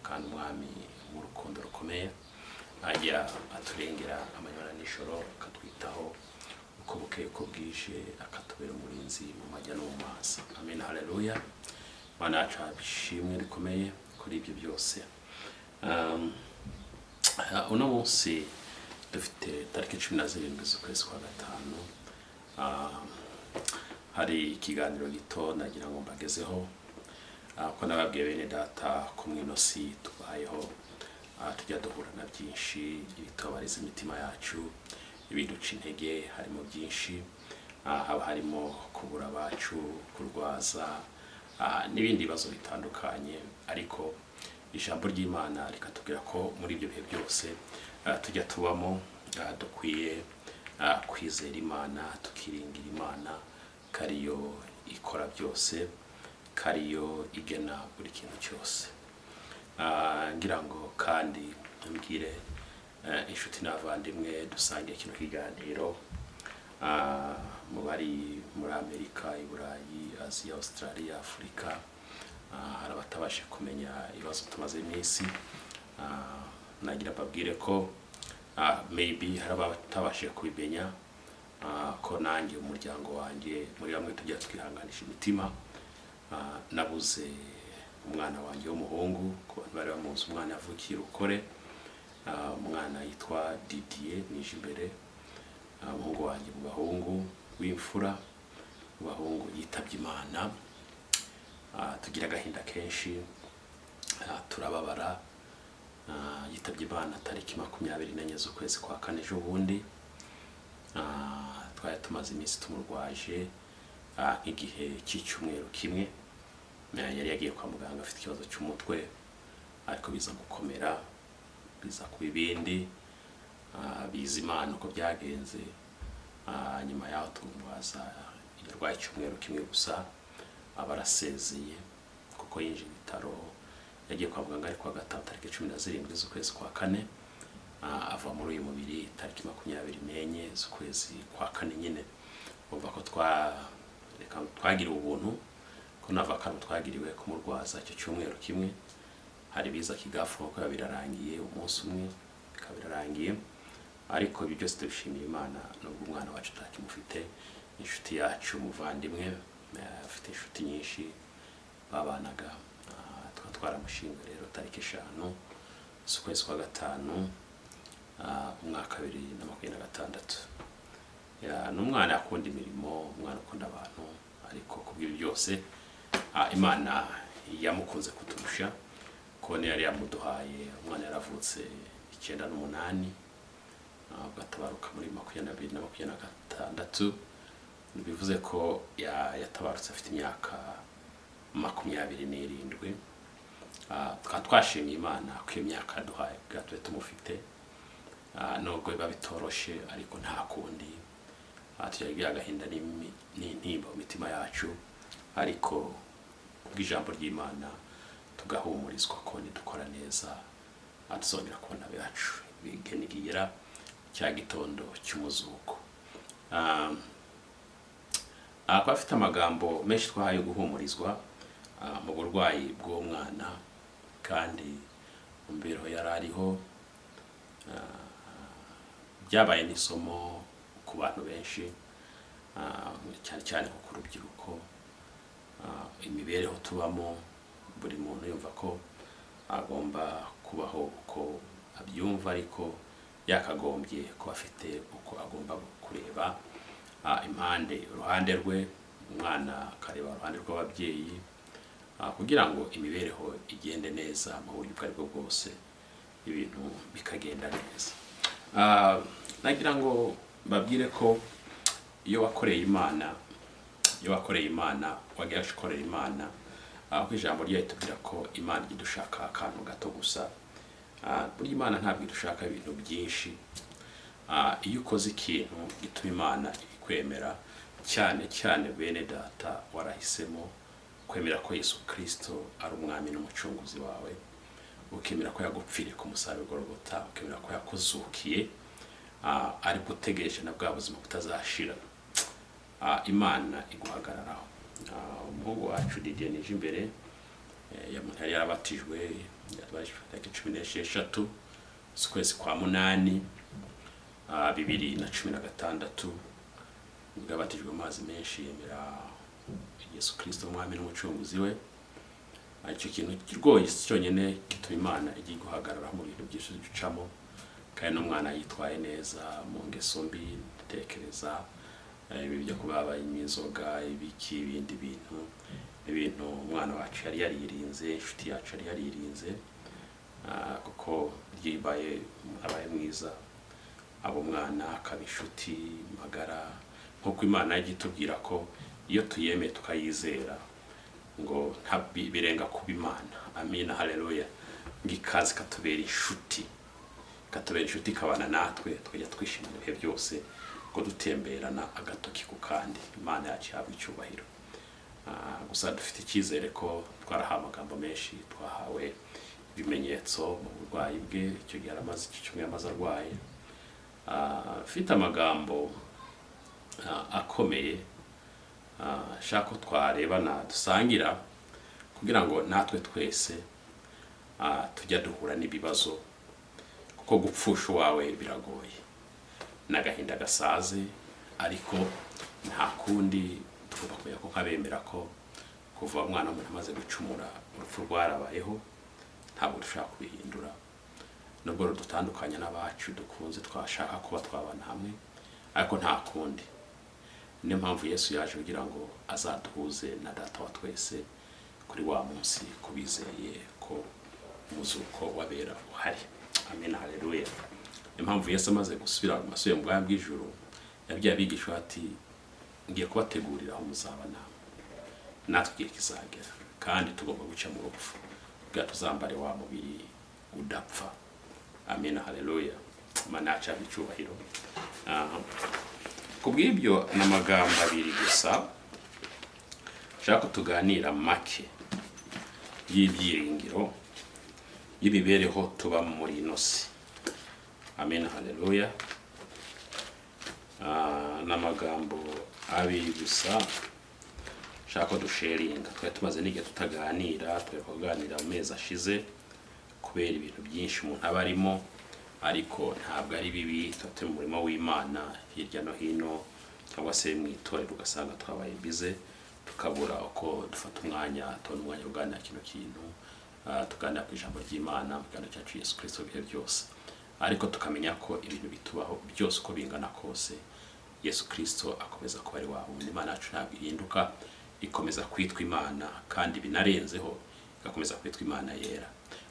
kandi Umwami w'urukundo rukomeye, ajya aturengera amanywa na nijoro, akatwitaho uko bukeye uko bwije, akatubera umurinzi mu majya no mu mazi. Amen, haleluya. Imana yacu habwa ishimwe rikomeye kuri ibyo byose. Uno munsi dufite tariki 17 z'ukwezi kwa gatanu. Hari ikiganiro gito nagira ngo mbagezeho. Ko nababwiye bene data ko mu ino si tubayeho, tujya duhura na byinshi ibitubabariza imitima yacu, ibiduca intege, harimo byinshi. Haba harimo kubura abacu, kurwaza, n'ibindi bibazo bitandukanye, ariko ijambo ry'Imana rikatubwira ko muri ibyo bihe byose tujya tubamo, dukwiye kwizera Imana, tukiringira Imana ko ariyo ikora byose, ko ariyo igena buri kintu cyose. Ngira ngo kandi mbwire inshuti n'abavandimwe dusangiye kino kiganiro, mu bari muri Amerika, i Burayi, Aziya, Australia, Afurika, hari abatabasha kumenya ibibazo tumaze iminsi. Nagira mbabwire ko maybe hari abatabashije kubimenya, ko nanjye umuryango wanjye muri bamwe tujya twihanganisha imitima. Nabuze umwana wanjye w'umuhungu. Ku bantu bari bamuzi, umwana yavukiye Rukore, umwana yitwa Didier Nijimbere, umuhungu wanjye mu bahungu w'imfura mu bahungu, yitabye Imana. Tugira agahinda kenshi, turababara. Yitabye Imana tariki 24 z'ukwezi kwa kane, ejo bundi. Twari tumaze iminsi tumurwaje, nk'igihe cy'icyumweru kimwe. Yari yagiye kwa muganga afite ikibazo cy'umutwe, ariko biza gukomera, biza kuba ibindi. Biza Imana uko byagenze. Nyuma yaho tumurwaza, yarwaye icyumweru kimwe gusa, aba arasezeye, kuko yinjiye ibitaro, yagiye kwa muganga ari kuwa gatanu tariki 17 z'ukwezi kwa kane, ava muri uyu mubiri tariki 24 z'ukwezi kwa kane nyine. Urumva ko reka twagiriwe ubuntu, ko nava kano twagiriwe kumurwaza icyo cyumweru kimwe. Hari biza kigafu kuko biba birarangiye umunsi umwe, bikaba birarangiye, ariko ibi byose tubishimiye Imana. Nubwo umwana wacu tutakimufite, inshuti yacu, umuvandimwe, afite inshuti nyinshi babanaga, tukaba twaramushinzwe rero tariki 5 z'ukwezi kwa gatanu, umwaka 2026. Ni umwana akunda imirimo, umwana ukunda abantu, ariko kubw'ibi byose, Imana yamukunze kuturusha, kubona yari yamuduhaye. Umwana yaravutse 98, agatabaruka muri 2026, bivuze ko yatabarutse afite imyaka 27. Tukaba twashimiye Imana ko iyo myaka yaduhaye kugira tube tumufite. Nubwo biba bitoroshe, ariko nta kundi. Tugira agahinda n'intimba mu mitima yacu, ariko kubw'ijambo ry'Imana tugahumurizwa ko nidukora neza, tuzongera kubona abacu bigenigira cya gitondo cy'umuzuko. Kuba afite amagambo menshi twahaye guhumurizwa mu burwayi bw'uwo mwana kandi mu mibereho yari ariho, byabaye n'isomo ku bantu benshi, cyane cyane nko ku rubyiruko. Imibereho tubamo, buri muntu yumva ko agomba kubaho uko abyumva, ariko yakagombye kuba afite uko agomba kureba impande, uruhande rwe, umwana akareba uruhande rw'ababyeyi, kugira ngo imibereho igende neza mu buryo ubwo aribwo bwose, ibintu bikagenda neza. Nagira ngo mbabwire ko iyo wakoreye Imana, iyo wakoreye Imana, wagiye ukorera Imana, aho ijambo ryayo itubwira ko Imana ijya idushaka akantu gato gusa. Burya Imana ntabwo idushaka ibintu byinshi. Iyo ukoze ikintu gituma Imana ikwemera, cyane cyane bene data warahisemo kwemera ko Yesu Kirisito ari Umwami n'Umucunguzi wawe, ukemera ko yagupfiriye ku musaraba i Golgota, ukemera ko yakuzukiye, ariko utegereje na bwa buzima butazashira, Imana iguhagararaho. Umuhungu wacu Didier Nijimbere. Muntu yari yarabatijwe, yabatijwe tariki 16 z'ukwezi kwa munani, 2016, nibwo yabatijwe mu mazi menshi, yemera Yesu Kirisito umwami n'umucunguzi we. Icyo kintu rwose cyonyine gituma Imana igiye guhagarara mu bintu byinshi ducamo. Kandi n'umwana yitwaye neza mu ngeso mbi, ndatekereza ibi byo kuba banywa inzoga, ibiki, ibindi bintu, ibintu umwana wacu yari yaririnze, inshuti yacu yari yaririnze, kuko yibaye abaye mwiza, abo mwana akaba inshuti magara, nk'uko Imana yajya itubwira ko iyo tuyemeye tukayizera ngo birenga kuba Imana. Amina, haleluya. Ngo ikaza ikatubera inshuti, ikatubera inshuti, ikabana natwe, tukajya twishimira ibihe byose, ngo dutemberana agatoki ku kandi. Imana yacu ihabwa icyubahiro. Gusa dufite icyizere ko twarahawe amagambo menshi, twahawe ibimenyetso mu burwayi bwe. Icyo gihe yaramaze iki cyumweru amaze arwaye. Afite amagambo akomeye, nshaka ko twarebana, dusangira, kugira ngo natwe twese tujya duhura n'ibibazo, kuko gupfusha uwawe biragoye n'agahinda gasaze, ariko nta kundi. Tugomba kumenya ko nk'abemera ko kuva umwana w'umuntu amaze gucumura, urupfu rwarabayeho, ntabwo dushobora kubihindura, nubwo rudutandukanya n'abacu dukunze, twashaka kuba twabana hamwe, ariko nta kundi. Niyo mpamvu Yesu yaje kugira ngo azaduhuze na Data wa twese kuri wa munsi, kubizeye ko umuzuko wabera uhari. Amen, haleluya. Niyo mpamvu Yesu amaze gusubira asubiye mu bwami bw'ijuru, yabwiye abigishwa ati: "Ngiye kubategurira aho muzaba namwe." Natwe igihe kizagera, kandi tugomba guca mu rupfu kugira tuzambare wa mubiri udapfa. Amen, haleluya. Imana yacu ihabwe icyubahiro. Ku bw'ibyo, ni amagambo abiri gusa nshaka ko tuganira make y'ibyiringiro y'imibereho tuba muri ino si. Amen, haleluya. Ni amagambo abiri gusa nshaka ko dusharinga. Twari tumaze n'igihe tutaganira, twari kuganira mu mezi ashize kubera ibintu byinshi umuntu aba arimo, ariko ntabwo ari bibi. Tuba turi mu murimo w'Imana hirya no hino, cyangwa se mu itorero, ugasanga twabaye bize, tukabura uko dufata umwanya, tubona umwanya wo kuganira kino kintu, tuganira ku ijambo ry'Imana mu kiganiro cyacu Yesu Kirisito ibihe byose. Ariko tukamenya ko ibintu bitubaho byose, uko bingana kose, Yesu Kirisito akomeza kuba ari wa wundi. Imana yacu ntabwo ihinduka, ikomeza kwitwa Imana, kandi binarenzeho igakomeza kwitwa Imana yera.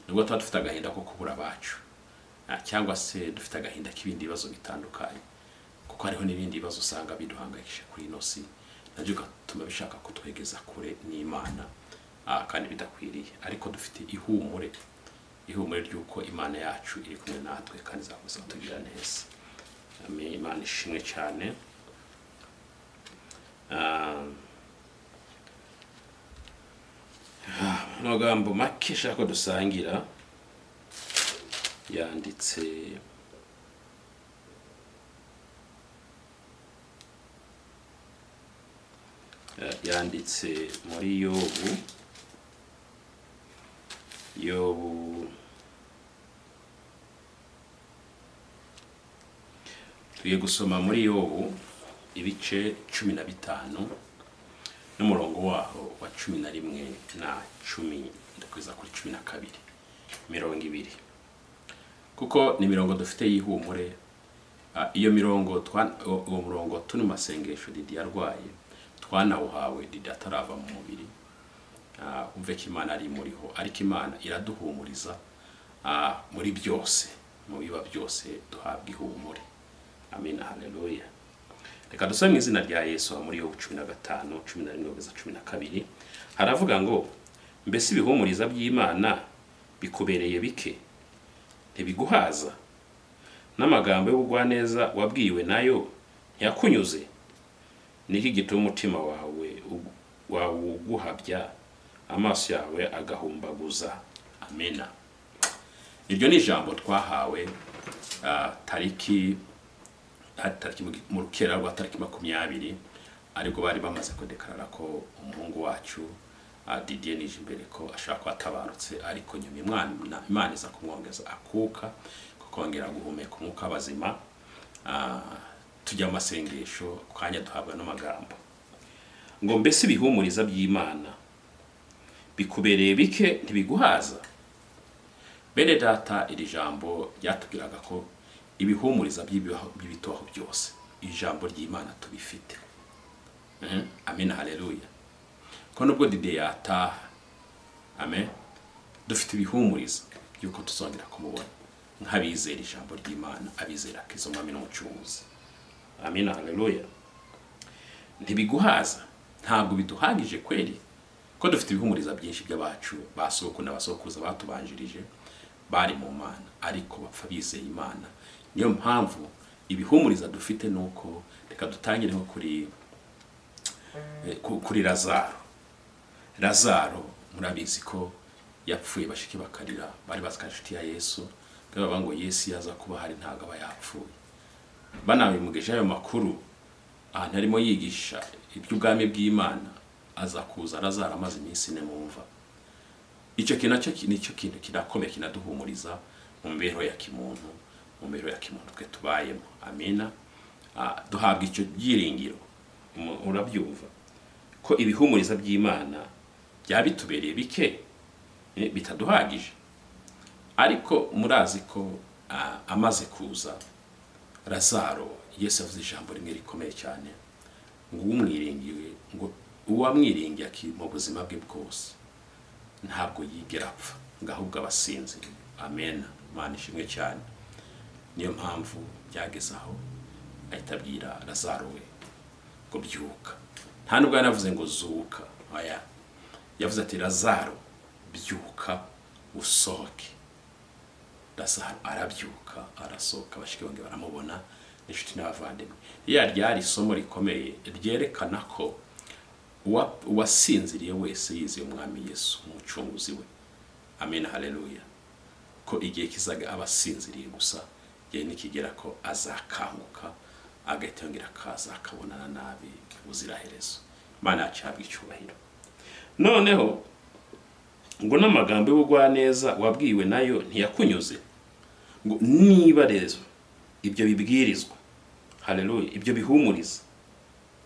Nubwo tuba dufite agahinda ko kubura abacu, cyangwa se dufite agahinda k'ibindi bibazo bitandukanye, kuko hariho n'ibindi bibazo usanga biduhangayikishije kuri ino si, nabyo bigatuma bishaka kutwegeza kure n'Imana, kandi bidakwiriye. Ariko dufite ihumure, ihumure ry'uko Imana yacu iri kumwe natwe kandi izakomeza kutugirira neza. Amen. Imana ishimwe cyane. Amagambo make nshaka ko dusangira yanditse muri Yobu. Yobu, tugiye gusoma muri Yobu ibice 15 n'umurongo waho wa 11 na 10 kugeza kuri 12, mirongo ibiri, kuko ni mirongo dufite y'ihumure. Iyo mirongo uwo murongo turi mu masengesho Didi yarwaye, twanawuhawe Didi atarava mu mubiri. Umve ko Imana ari muriho, ariko Imana iraduhumuriza muri byose, mu biba byose duhabwa ihumure. Amen, haleluya. Reka dusome mu izina rya Yesu. Muri Yobu 15, 11 kugeza 12, haravuga ngo: "Mbese ibihumuriza by'Imana bikubereye bike? Ntibiguhaza? N'amagambo y'ubugwaneza wabwiwe nayo ntiyakunyuze? Niki gituma umutima wawe uguhabya, amaso yawe agahumbaguza?" Amena. Iryo ni ijambo twahawe tariki mu rukera rwa tariki 20, ariko bari bamaze kudekarara ko umuhungu wacu Didier Nijimbere ko ashobora kuba atabarutse, ariko nyuma Imana iza kumwongeza akuka, kongera guhumeka umwuka w'abazima. Tujya mu masengesho kanya duhabwa n'amagambo ngo: "Mbese ibihumuriza by'Imana bikubereye bike, ntibiguhaza?" Bene data, iri jambo ryatubwiraga ko ibihumuriza by'ibitoho byose, ijambo ry'Imana tubifite. Amen, haleluya. Ko nubwo Didier yataha, amen, dufite ibihumuriza by'uko tuzongera kumubona nk'abizera ijambo ry'Imana, abizera Kristo Mwami n'Umucunguzi. Amen, haleluya. Ntibiguhaza, ntabwo biduhagije kweri ko dufite ibihumuriza byinshi by'abacu, ba sokuru n'abasokuruza batubanjirije bari mu Mana, ariko bapfa bizeye Imana. Niyo mpamvu ibihumuriza dufite nuko reka dutangire nko kuri Lazaro. Lazaro murabizi ko yapfuye, bashiki bakarira, bari bazi ko ari inshuti ya Yesu, bavuga ngo Yesu yaza kuba hari ntabwo aba yapfuye. Banabimugeje ayo makuru ahantu arimo yigisha iby'ubwami bw'Imana, aza kuza Lazaro amaze iminsi 4 mu mva. Icyo kintu nacyo nicyo kintu kirakomeye, kinaduhumuriza mu mibereho ya kimuntu, mu mibereho ya kimuntu twe tubayemo. Amina. Duhabwa icyo byiringiro. Urabyumva ko ibihumuriza by'Imana byaba bitubereye bike, bitaduhagije. Ariko murazi ko amaze kuza Lazaro, Yesu yavuze ijambo rimwe rikomeye cyane ngo umwiringiwe, ngo uwamwiringiye mu buzima bwe bwose ntabwo yigera apfa, ngo ahubwo aba asinziriye. Amen, Imana ishimwe cyane. Niyo mpamvu byageze aho ahita abwira Lazaro we ngo byuka. Nta nubwo yanavuze ngo zuka, oya, yavuze ati: "Lazaro, byuka usohoke." Lazaro arabyuka arasohoka, bashiki bange baramubona n'inshuti n'abavandimwe. Ririya ryari isomo rikomeye ryerekana ko uwasinziriye wese yizeye Umwami Yesu umucunguzi we, amen, haleluya, ko igihe kizaga aba asinziriye gusa, igihe nikigera ko azakanguka agahita yongera akaza akabonana nabi ubuziraherezo. Imana yacu ihabwa icyubahiro. Noneho ngo n'amagambo y'ubugwaneza wabwiwe nayo ntiyakunyuze? Ngo niba rero ibyo bibwirizwa, haleluya, ibyo bihumuriza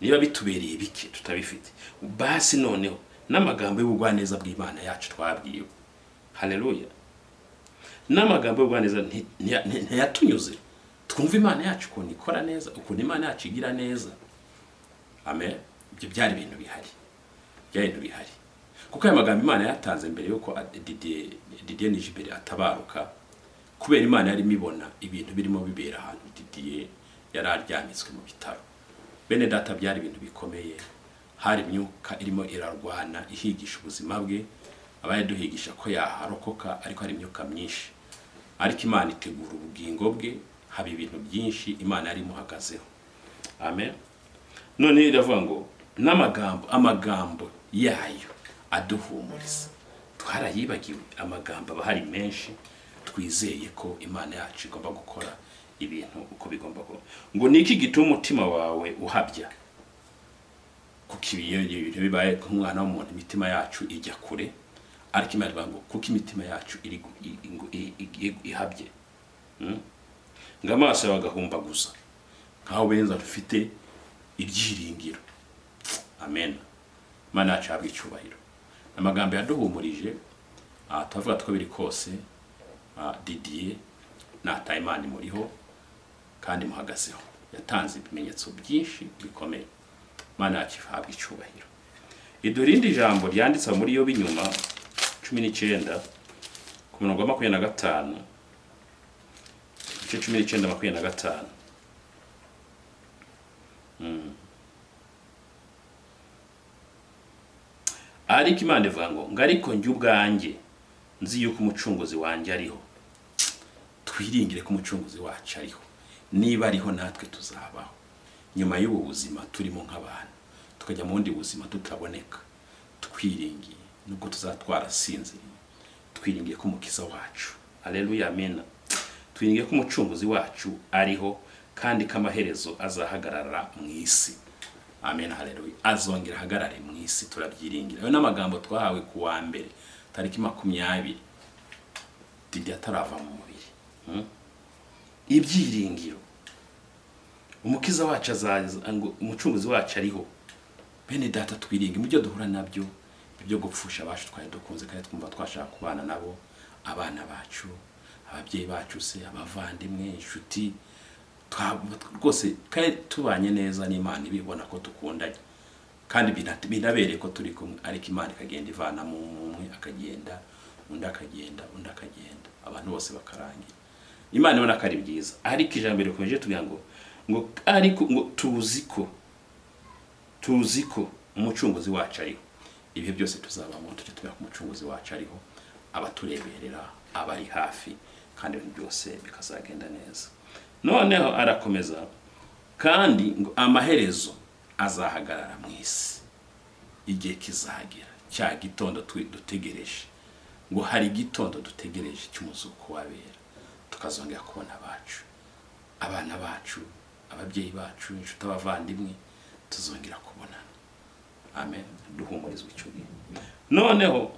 niba bitubereye bike tutabifite, basi noneho n'amagambo y'ubugwaneza bw'Imana yacu twabwiwe, haleluya, n'amagambo y'ubugwaneza ntiyatunyuze? Twumva Imana yacu ukuntu ikora neza, ukuntu Imana yacu igira neza. Amen. Ibyo byari ibintu bihari, byari ibintu bihari, kuko aya magambo Imana yatanze mbere yuko Didier Nijimbere atabaruka, kubera Imana yarimo ibona ibintu birimo bibera ahantu Didier yari aryamitswe mu bitaro. Bene data, byari ibintu bikomeye. Hari imyuka irimo irarwana ihigisha ubuzima bwe, abaye duhigisha ko yaharokoka, ariko hari imyuka myinshi. Ariko Imana itegura ubugingo bwe, haba ibintu byinshi Imana yari imuhagazeho. Amen. None iravuga ngo n'amagambo, amagambo yayo aduhumuriza twarayibagiwe? Amagambo aba ahari menshi, twizeye ko Imana yacu igomba gukora ibintu uko bigomba kuba. Ngo ni iki gituma umutima wawe uhabya? Kuko iyo ibintu bibaye nk'umwana w'umuntu, imitima yacu ijya kure. Ariko Imana ivuga ngo kuko imitima yacu iri ihabye, ngo amaso yawe agahumbaguza nkaho benza dufite ibyiringiro. Amen, Imana yacu ihabwa icyubahiro. Amagambo yaduhumurije, turavuga two biri kose, Didier nataye Imana imuriho kandi imuhagazeho, yatanze ibimenyetso byinshi bikomeye. Imana yacu ihabwa icyubahiro. Iduha irindi jambo ryanditse muri Yobu inyuma 19 ku murongo wa 25, igice 19 25. Ariko Imana ivuga ngo ariko njye ubwanjye nzi yuko umucunguzi wanjye ariho. Twiringire ko umucunguzi wacu ariho. Niba ariho natwe tuzabaho nyuma y'ubu buzima turimo nk'abantu, tukajya mu bundi buzima tutaboneka. Twiringiye nubwo tuzaba twarasinziriye, twiringiye ko umukiza wacu, haleluya, amena, twiringiye ko umucunguzi wacu ariho kandi ko amaherezo azahagarara mu isi. Amen, haleluya. Azongera ahagarare mu isi, turabyiringira. Ayo n'amagambo twahawe ku wa mbere tariki 20, Didi atarava mu mubiri. Ibyiringiro, umukiza wacu azaza, ngo umucunguzi wacu ariho. Bene data, twiringe mu byo duhura nabyo byo gupfusha abacu twari dukunze kandi twumva twashaka kubana nabo, abana bacu, ababyeyi bacu se, abavandimwe, inshuti, rwose kandi tubanye neza n'Imana ibibona ko dukundanye kandi binabereye ko turi kumwe, ariko Imana ikagenda ivanamo umwe akagenda, undi akagenda, undi akagenda, abantu bose bakarangira. Imana ibona ko ari byiza. Ariko ijambo rikomeje tugira ngo ariko ngo tuzi ko umucunguzi wacu ariho. Ibihe byose tuzabamo tujye tumenya ko umucunguzi wacu ariho, abatureberera, abari hafi, kandi ibintu byose bikazagenda neza. Noneho arakomeza kandi ngo amaherezo azahagarara mu isi. Igihe kizagera, cya gitondo dutegereje, ngo hari igitondo dutegereje cy'umuzuko w'abera, tukazongera kubona abacu, abana bacu, ababyeyi bacu, inshuti, abavandimwe, tuzongera kubonana. Amen. Duhumurizwa icyo gihe. Noneho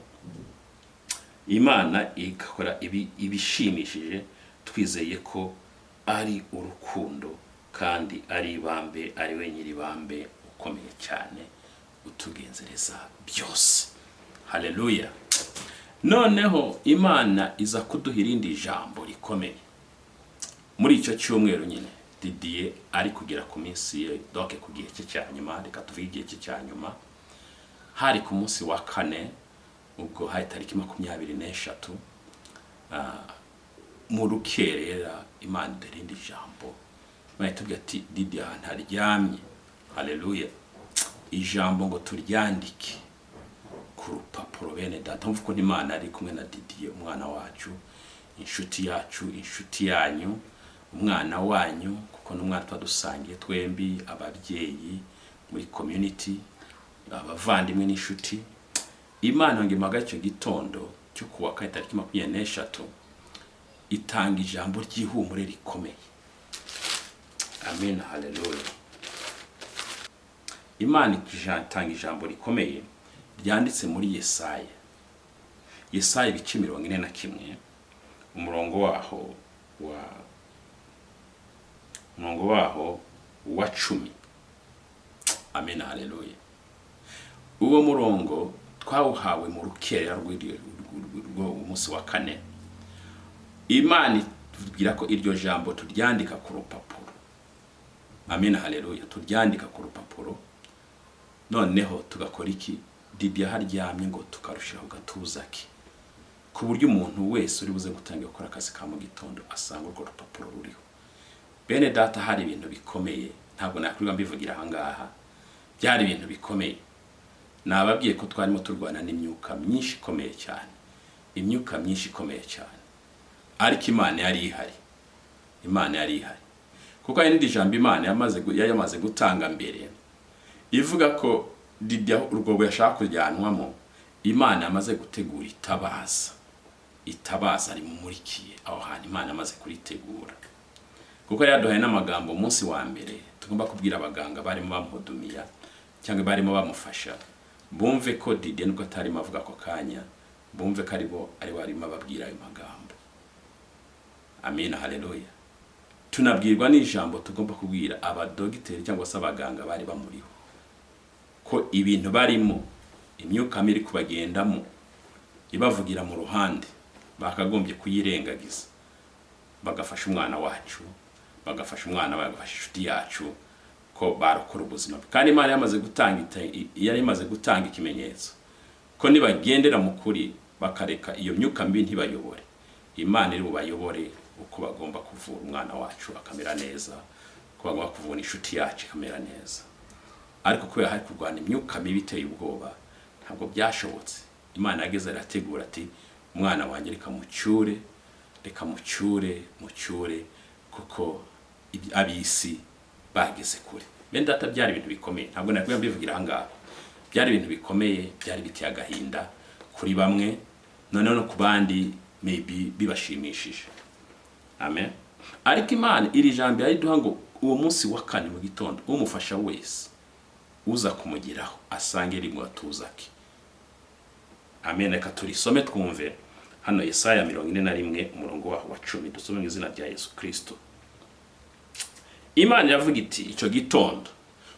Imana igakora ibishimishije, twizeye ko ari urukundo kandi ari ibambe, ari we nyiribambe ukomeye cyane utugenzereza byose. Haleluya. Noneho Imana iza kuduha irindi jambo rikomeye muri icyo cyumweru nyine Didier ari kugera ku minsi ye, donc ku gihe cye cya nyuma. Reka tuvuge igihe cye cya nyuma. Hari ku munsi wa kane, ubwo hari tariki 23, mu rukerera. Imana iduha irindi jambo. Imana itubwira ati: "Didier ahantu aryamye." Haleluya. Ijambo ngo turyandike ku rupapuro. Bene data, mvuga ko Imana ari kumwe na Didier, umwana wacu, inshuti yacu, inshuti yanyu, umwana wanyu, kuko n'umwana tuba dusangiye twembi, ababyeyi muri community, abavandimwe n'inshuti. Imana ngo impaga icyo gitondo cyo kuwa kane tariki 23, itanga ijambo ry'ihumure rikomeye. Amen, haleluya. Imana itanga ijambo rikomeye ryanditse muri Yesaya, Yesaya ibice 41, umurongo waho wa 10. Amen, haleluya. Uwo murongo twawuhawe mu rukerera rw'umunsi wa kane. Imana itubwira ko iryo jambo turyandika ku rupapuro. Amen, haleluya. Turyandika ku rupapuro, noneho tugakora iki? Didier aharyamye, ngo tukarushaho gatuza ke, ku buryo umuntu wese uri buze gutangira gukora akazi ka mu gitondo asanga urwo rupapuro ruriho. Bene data, hari ibintu bikomeye, ntabwo nakwirirwa mbivugira ahangaha. Byari ibintu bikomeye. Nababwiye ko twarimo turwana n'imyuka myinshi ikomeye cyane, imyuka myinshi ikomeye cyane, ariko Imana yari ihari. Imana yari ihari, kuko hari n'indi jambo Imana yari yamaze gutanga mbere, ivuga ko Didier urwobo yashaka kujyanwamo, Imana yamaze gutegura itabaza, itabaza rimumurikiye aho hantu. Imana yamaze kuritegura, kuko yari yaduhaye n'amagambo umunsi wa mbere tugomba kubwira abaganga barimo bamuhudumiya cyangwa barimo bamufasha, bumve ko Didier, nubwo atarimo avuga ako kanya, bumve ko aribo ari arimo ababwira ayo magambo. Amina, haleluya. Tunabwirwa n'ijambo tugomba kubwira abadogiteri cyangwa se abaganga bari bamuriho, ko ibintu barimo, imyuka mibi iri kubagendamo ibavugira mu ruhande, bakagombye kuyirengagiza, bagafasha umwana wacu, bagafasha umwana, bagafasha inshuti yacu, ko barokora ubuzima bwe. Kandi Imana yari imaze gutanga ikimenyetso ko nibagendera mu kuri, bakareka iyo myuka mibi ntibayobore, Imana iri bubayobore uko bagomba kuvura umwana wacu akamera neza, uko bagomba kuvura inshuti yacu ikamera neza. Ariko kubera hari kurwana imyuka mibi iteye ubwoba, ntabwo byashobotse. Imana yageze arategura ati: "Umwana wanjye reka mucyure, reka mucyure, mucyure, kuko ab'isi bageze kure." Bene data, byari ibintu bikomeye, ntabwo nakwiye mbivugira ahangaha. Byari ibintu bikomeye, byari biteye agahinda kuri bamwe, noneho no ku bandi maybe bibashimishije. Amen. Ariko Imana iri jambo yariduha ngo uwo munsi wa kane mu gitondo, umufasha wese Uza kumugeraho asange riri mu gatuza ke. Amen. Reka turisome twumve hano, Yesaya 41, umurongo waho wa 10. Dusome mu izina rya Yesu Kirisito. Imana iravuga iti icyo gitondo,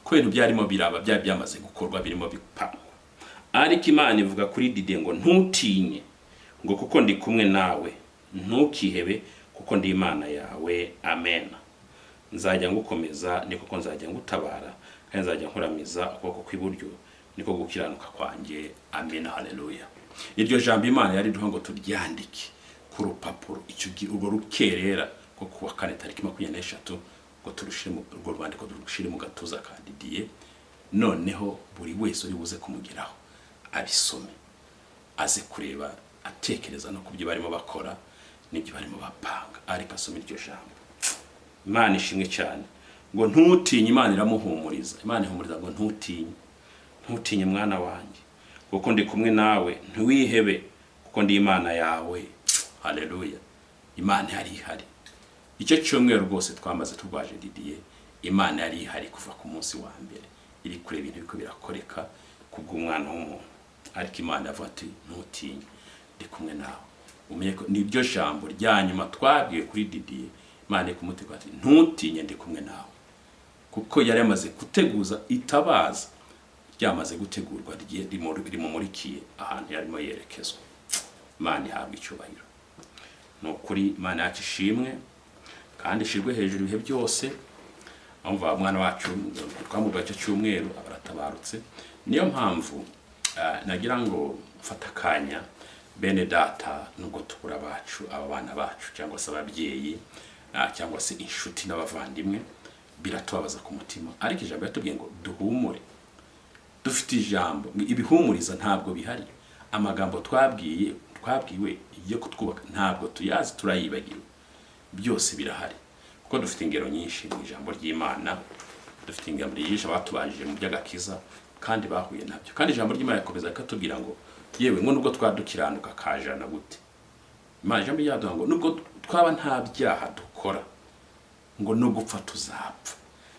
ko ibintu byarimo biraba, byari byamaze gukorwa, birimo bipangwa, ariko Imana ivuga kuri Didier ngo: "Ntutinye," ngo, "kuko ndi kumwe nawe. Ntukihebe, kuko ndi Imana yawe." Amen. "Nzajya ngukomeza, ni koko nzajya ngutabara, kandi nzajya nkuramiza ukuboko kw'iburyo, niko gukiranuka kwanjye." Amen, haleluya. Iryo jambo Imana yari duha ngo turyandike ku rupapuro icyo gihe, urwo rukerera ko kuwa kane tariki 23, ngo turushire mu urwo rwandiko, turushire mu gatuza ka Didier. Noneho buri wese uri buze kumugeraho abisome, aze kureba, atekereza no ku byo barimo bakora n'ibyo barimo bapanga, ariko asome iryo jambo. Imana ishimwe cyane. Ngo ntutinye. Imana iramuhumuriza. Imana ihumuriza ngo: "Ntutinye, ntutinye mwana wanjye, kuko ndi kumwe nawe. Ntiwihebe, kuko ndi Imana yawe." Haleluya. Imana yari ihari icyo cyumweru rwose twamaze turwaje Didier. Imana yari ihari kuva ku munsi wa mbere, iri kureba ibintu biriko birakoreka kubw'umwana w'umuntu. Ariko Imana yavuga ati: "Ntutinye, ndi kumwe nawe." Umenye ko niryo jambo rya nyuma twabwiye kuri Didier. Imana iri kumutegura ati: "Ntutinye, ndi kumwe nawe," kuko yari yamaze guteguza itabaza, ryamaze gutegurwa rimumurikiye ahantu yarimo yerekezwa. Imana ihabwa icyubahiro. Ni ukuri, Imana yacu ishimwe kandi ishirwe hejuru ibihe byose. Umva, umwana wacu twamubwiye icyo cyumweru aba aratabarutse. Niyo mpamvu nagira ngo mfate akanya, bene data, nubwo tubura abacu, aba bana bacu, cyangwa se ababyeyi, cyangwa se inshuti n'abavandimwe, biratubabaza ku mutima, ariko ijambo yatubwiye ngo duhumure, dufite ijambo. Ibihumuriza ntabwo bihari. Amagambo twabwiwe yo kutwubaka ntabwo tuyazi, turayibagiwe. Byose birahari, kuko dufite ingero nyinshi mu ijambo ry'Imana. Dufite ingero nyinshi abatubanjije mu by'agakiza kandi bahuye nabyo. Kandi ijambo ry'Imana rikomeza rikatubwira ngo yewe, ngo nubwo twaba dukiranuka kajana gute, Imana, ijambo ryaduha ngo nubwo twaba nta byaha dukora, ngo no gupfa tuzapfa,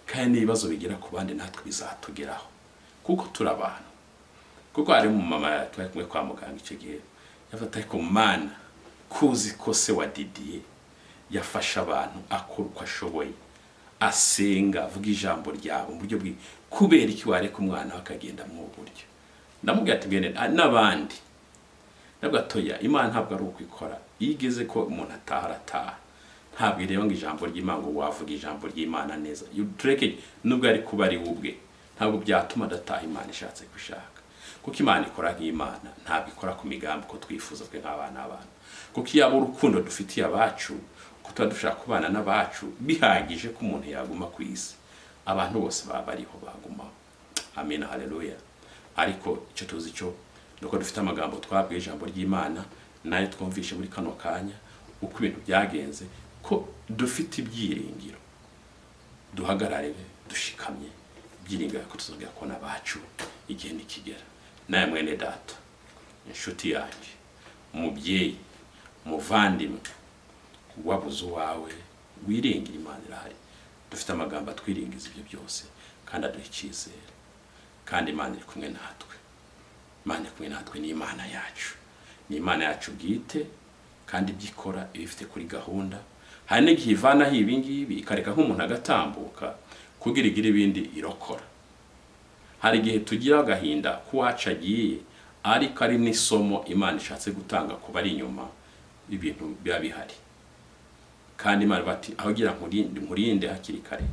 kandi n'ibibazo bigera ku bandi natwe bizatugeraho, kuko turi abantu. Kuko hari umumama twari kumwe kwa muganga icyo gihe, yafata: "Ariko Mana, kuzi ko se wa Didier yafashe abantu, akora uko ashoboye, asenga, avuga ijambo ryawe mu buryo bwi, kubera iki wareka umwana we akagenda muri ubu buryo?" Ndamubwira ati: "Mwene n'abandi." Nabwo atoya, Imana ntabwo ari uko ikora. Iyo igeze ko umuntu ataha, arataha. Ntabwo ireba ngo ijambo ry'Imana, ngo wavuga ijambo ry'Imana neza. Tureke, nubwo ari kuba ari we ubwe, ntabwo byatuma adataha Imana ishatse gushaka, kuko Imana ikora nk'Imana, ntabwo ikora ku migambi ko twifuza twe nk'abana b'abantu. Kuko iyo aba urukundo dufitiye abacu, ko tuba dushaka kubana n'abacu, bihagije ko umuntu yaguma ku isi, abantu bose baba bariho bagumaho. Amen, haleluya. Ariko icyo tuzi cyo ni uko dufite amagambo twabwiye, ijambo ry'Imana, nayo twumvishe muri kano kanya uko ibintu byagenze, ko dufite ibyiringiro. Duhagarare dushikamye, ibyiringiro ko tuzongera kubona abacu igihe nikigera. Nawe mwene data, inshuti yanjye, umubyeyi, umuvandimwe, wabuze uwawe, wiringira Imana irahari. Dufite amagambo atwiringiza ibyo byose kandi aduha icyizere. Kandi Imana iri kumwe natwe. Imana iri kumwe natwe, ni Imana yacu, ni Imana yacu bwite. Kandi ibyo ikora iba ifite kuri gahunda. Hari n'igihe ivanaho ibi ngibi, ikareka nk'umuntu agatambuka kugira igire ibindi irokora. Hari igihe tugira agahinda k'uwacu agiye, ariko ari n'isomo Imana ishatse gutanga ku bari inyuma. Ibintu biba bihari, kandi Imana iba ati: "Aho ugira nkurinde, nkurinde hakiri kare,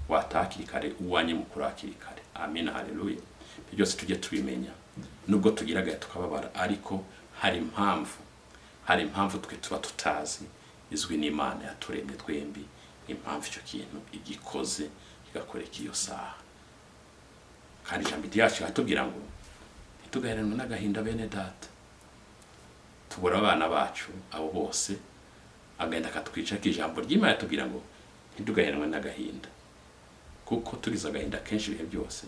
wataha hakiri kare, uwanjye mukuru hakiri kare." Amen, haleluya. Ibyo byose tujye tubimenya, nubwo tugira agahinda tukababara, ariko hari impamvu, hari impamvu twe tuba tutazi, izwi n'Imana yaturemye twembi, impamvu icyo kintu igikoze, kigakoreka iyo saha. Kandi ijambo ryacu riratubwira ngo ntitugaheranwe n'agahinda. Bene data, tubura abana bacu, abo bose, agahinda katwica. Ko ijambo ry'Imana yatubwira ngo ntidugaheranwe n'agahinda, kuko tugize agahinda kenshi ibihe byose,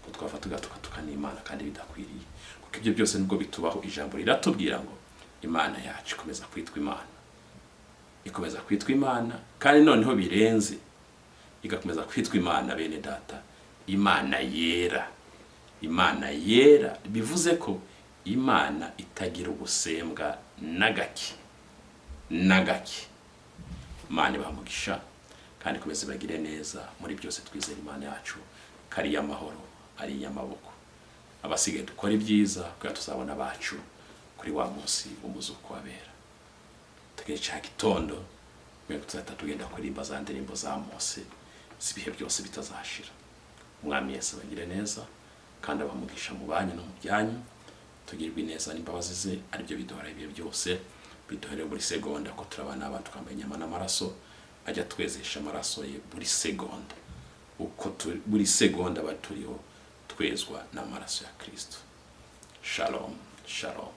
ko twava tugatuka n'Imana kandi bidakwiriye. Kuko ibyo byose nubwo bitubaho, ijambo riratubwira ngo Imana yacu ikomeza kwitwa Imana, ikomeza kwitwa Imana, kandi noneho birenze, igakomeza kwitwa Imana, bene data, Imana yera. Imana yera bivuze ko Imana itagira ubusembwa na gake na gake. Imana ibaha umugisha kandi ikomeze ibagire neza muri byose. Twizere Imana yacu ko ari iy'amahoro, ari iy'amaboko. Abasigaye dukora ibyiza kugira tuzabona abacu kuri wa munsi w'umuzuko wabera. Tugeze cya gitondo mbega tuzahita tugenda kuririmba za ndirimbo za Mose z'ibihe byose bitazashira. Umwami Yesu abagire neza kandi abamugisha mu banyu no mu byanyu. Tugirwe neza n'imbabazi ze, aribyo biduhora ibihe byose, biduhere buri segonda, ko turabana abantu twambaye inyama n'amaraso. Ajya twezesha amaraso ye buri segonda, uko buri segonda aba turiho twezwa n'amaraso ya Kristo. Shalom, shalom.